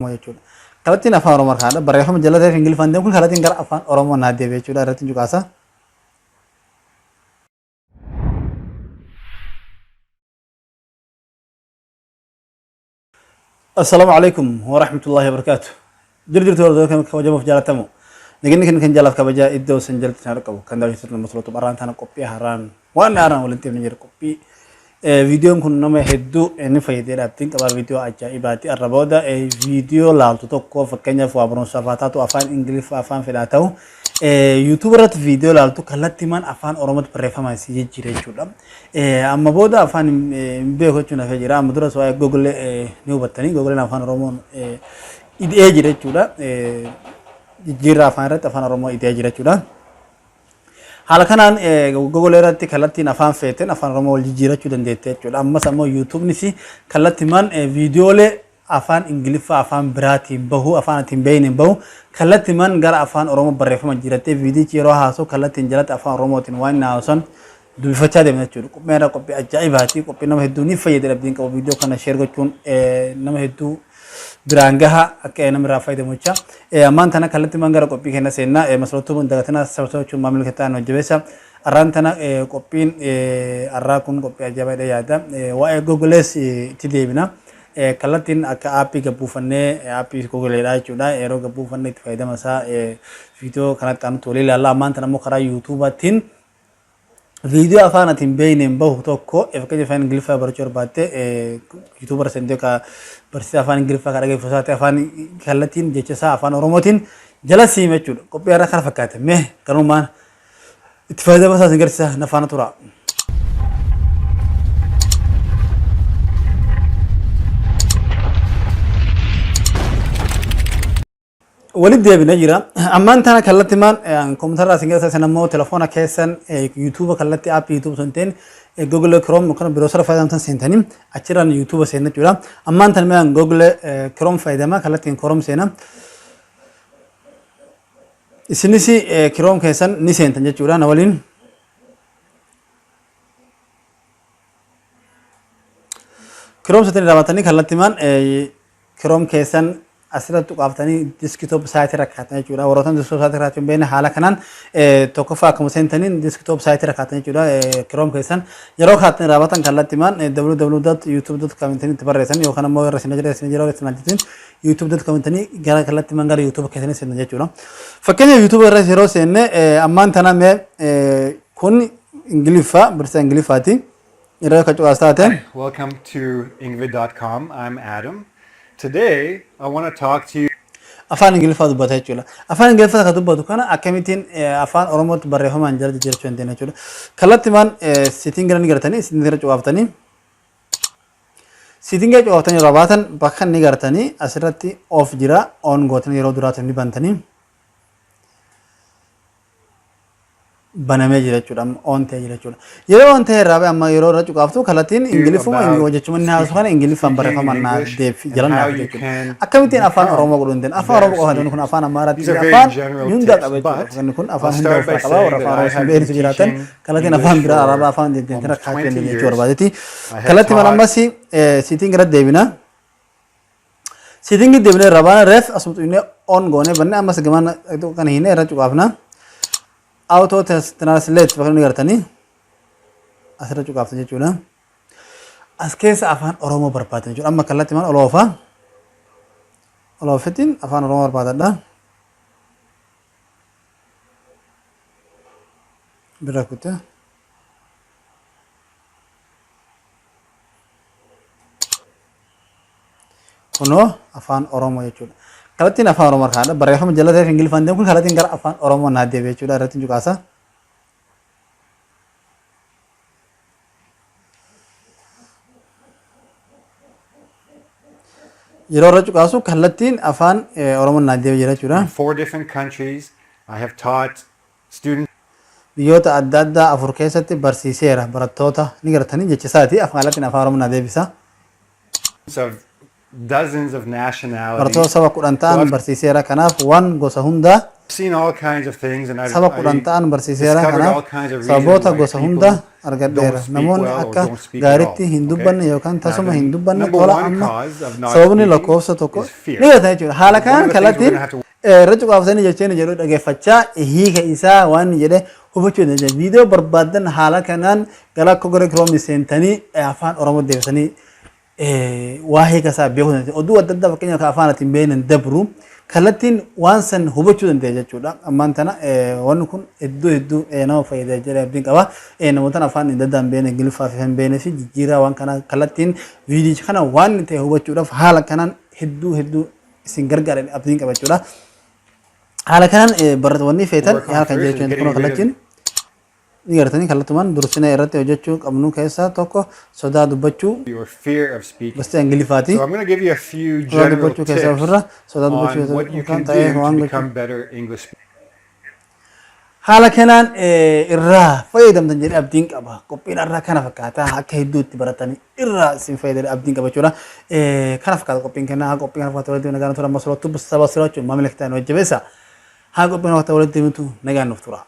Jechuudha. Kallattiin afaan Oromoo harkaadha. Barreeffama jala ta'eef Ingiliffaan deemu kun kallattiin gara afaan Oromoo naa deebi'e jechuudha. Irratti cuqaasa. Assalaamu alaikum wa rahmatullahi wa barakaatu. Jiru jirtu hordoftoota kabajamuuf jaalatamu. Nageenya kan kan jaalaaf kabajaa iddoo isin jalatti isin qabu kan daawwachisuuf nama tolatu barraan tana qophii haaraan waan haaraan walitti dhufne jira qophii. Viidiyoon kun nama hedduu ni fayyadeedha ittiin qabaa viidiyoo ajaa'ibaati. Arra booda viidiyoo laaltu tokko fakkeenyaaf waa barumsaaf haa taatu, afaan Ingiliffaa, afaan fedhaa ta'u, YouTube irratti viidiyoo laaltu kallattiimaan afaan Oromootti barreeffamaan si jijjiira jechuudha. Amma booda afaan hin beeku jechuun hafee jira. Amma duras waa'ee Google ni hubattanii, Googleen afaan Oromoon ida'ee jira jechuudha. Jijjiirraa afaan irratti afaan Oromoo ida'ee jira jechuudha. Haala kanaan Google irratti kallattiin afaan feeteen afaan Oromoo wal jijjiirachuu dandeette jechuudha. Ammas ammoo YouTubenis kallattiimaan viidiyoolee afaan Ingiliffaa afaan biraatiin bahu, afaan ati hin beekneen bahu, kallattiimaan gara afaan Oromoo barreeffama jijjiirattee viidiyichi yeroo haasa'u kallattiin jalatti afaan Oromootiin waan inni haasa'u dubbifachaa deemna jechuudha. Qophii irraa qophii ajaa'ibaati. Qophii nama hedduu ni fayyada abdiin qabu. Viidiyoo kana share gochuun nama hedduu biraan gaha akka namni irraa fayyadamu jecha. Ammaan tana kallattiimaan gara qophii keenya seennaa. Masarrattuu dagatinaa sabsaba jechuun maamila keessaa hojjabeessa. Arraan tana qophiin arraa kun qophii ajaa'ibaadha yaada. Waa'ee Googlees itti deebina. Kallattiin akka aappii gabbuufannee, aappii Googleedha jechuudha. Yeroo gabbuufannee itti fayyadama isaa viidiyoo kanatti aanutti walii ilaalla. Ammaan tana immoo karaa YouTube'aatiin viidiyoo afaan ati hin beekneen bahu tokko, fakkeenya afaan Ingiliffaa barachuu barbaadde, YouTube irra seentee ka barsiisaa afaan Ingiliffaa ka dhageeffatu taate, afaan kallattiin jecha isaa afaan Oromootiin jala siima jechuudha. Qophii har'a kana fakkaate. Mee kanumaan itti fayyadama isaa isin agarsiisa, na faana tura. Walitti deebinee jira. Ammaan tana kallattimaan kompiitara isin keessa isin ammoo telefoona keessan YouTube kallatti aappii YouTube sun ta'in Google Chrome yookaan browser fayyadamtan seentanii achirraan YouTube seenna jechuudha. Ammaan tana mee Google Chrome fayyadama, kallattiin Chrome seena. Isinis Chrome keessan ni seentan jechuudha na waliin. Chrome seentanii raawwatanii kallattimaan Chrome keessan asirratti tuqaaftanii desktop site irra kaa'atan jechuudha. Warroota desktop site irra kaa'achuu hin beekne haala kanaan tokkoffaa akkuma seentaniin desktop site irra kaa'atan jechuudha. Chrome keessan yeroo kaa'atan raawwatan kallattimaan www.youtube.com itti barreessan yookaan ammoo irra isin jira isin jira isin ajjetin youtube.com jettanii gara kallattimaan gara YouTube keessanii seentan jechuudha. Fakkeenya YouTube irra yeroo seenne ammaan tana mee kun Ingiliffa, barsiisaa Ingiliffaati. Irra akka cuqaas taate. Welcome to engvid.com. I'm Adam. Today, I want to talk to you Afaan Ingiliffaa dubbata jechuudha. Afaan Ingiliffaa kan dubbatu kana akkamittiin afaan Oromootti barreeffamaan jala jijjiirachuu dandeenya jechuudha. Kallattimaan setting ni gartanii, setting irra cuqaaftanii, setting cuqaaftanii irraa baatan bakka inni gartanii asirratti off jira, on gootanii yeroo duraatiif ni bantanii banamee jira jechuudha. Amma on ta'ee jira jechuudha. Yeroo on ta'e irraa amma yeroo irra cuqaaftu kallattiin Ingiliffuma jechuun inni haasu kana Ingiliffaan barreeffamaan naaf deebi jala naaf jechuudha. Akkamittiin afaan Oromoo godhuu hin dandeenye? Afaan Oromoo qofa kun afaan Amaaraatti afaan hunda qaba jechuudha. Inni kun afaan hunda of qaba. Warra afaan Oromoo hin beekne jiraatan kallattiin afaan biraa Arabaa afaan deddeemtee rakkaachuu dandeenya jechuu barbaadeeti. Kallattiin ammas setting irra deebina. Setting deebinee irraa baana, reef asuma xuqnee on goonee banne, ammas gamaan kan hiinee irra cuqaafna. Auto translate bakka inni gartanii asirra cuqaaftan jechuudha. As keessa afaan Oromoo barbaadan jechuudha. Amma kallattii maal oloofa? Oloofittiin afaan Oromoo barbaadadha. Bira kutte. Kunoo afaan Oromoo jechuudha. Kallattiin afaan Oromoo harkaadha. Barreeffama jala ta'eef Ingiliffaan deemu kun kallattiin gara afaan Oromoo naa deebi'e jechuudha. Irratti cuqaasa. Yeroo irra cuqaasu kallattiin afaan Oromoo naa deebi'e jira jechuudha. In four different countries. I have taught students Biyyoota adda addaa afur keessatti barsiiseera barattoota ni gartanii jecha isaati afaan kallattiin afaan Oromoo naa deebisa. Of dozens of nationalities. Barattoota saba 10 So ta'an I've barsiiseera, kanaaf waan gosa hundaa seen all kinds of things and saba I 10 ta'an barsiiseera discovered kanaaf all kinds of reasons sababoota why gosa people hunda argadheera. Don't speak Namoonni well or akka don't speak at all. gaariitti hin Okay? dubbanne yookaan Now, tasuma the hin dubbanne number tola one amma cause of not sababni speaking lakkoofsa tokko is fear. ni gartan jechuudha. Haala One kanaan of the things we're kallattiin going to have to irra cuqaabsanii jecheen jedhu dhageeffachaa hiika isaa waan jedhe hubachuu dandeenya. Viidiyoo barbaadan haala kanaan gara akka gara Chrome seentanii afaan Oromoo deebisanii waa hiika isaa beekuu dandeenya. Oduu adda addaa, fakkeenyaaf kan afaan ittiin beeknan dabru, kallattiin waan san hubachuu dandeenya jechuudha. Ammaan tana wanni kun hedduu hedduu nama fayyada jedhee abdiin qaba. Namoota afaan adda addaa hin beekne, Ingiliffaa fi hin beekne fi jijjiiraa waan kana kallattiin viidiyoo kana waan ta'e hubachuudhaaf haala kanaan hedduu hedduu isin gargaara abdiin qaba jechuudha. Haala kanaan barreeffamni feetan work on haala kan first is jechuun getting kunoo rid of kallattiin ni gartanii kallattumaan dursina irratti hojjechuu qabnu keessaa tokko sodaa dubbachuu your fear of speaking. gosti Ingiliffaati. So I'm going to give you a few Sodaa general dubbachuu keessaa tips ofirra sodaa dubbachuu on what you kan can ta'e do to waan gochuu. become better English Haala kanaan irraa fayyadamtan jedhee abdiin qaba. Qophiin irraa kana fakkaata, akka hedduutti baratanii irraa isin fayyadame abdiin qaba jechuudha. Kana fakkaata qophiin kennaa. Haa qophiin kana fakkaata walitti nagaan tura. Amma sirootu saba siroochuun maamila kitaan hojjabeessa. Haa qophiin fakkaata walitti himutu nagaan nuuf tura.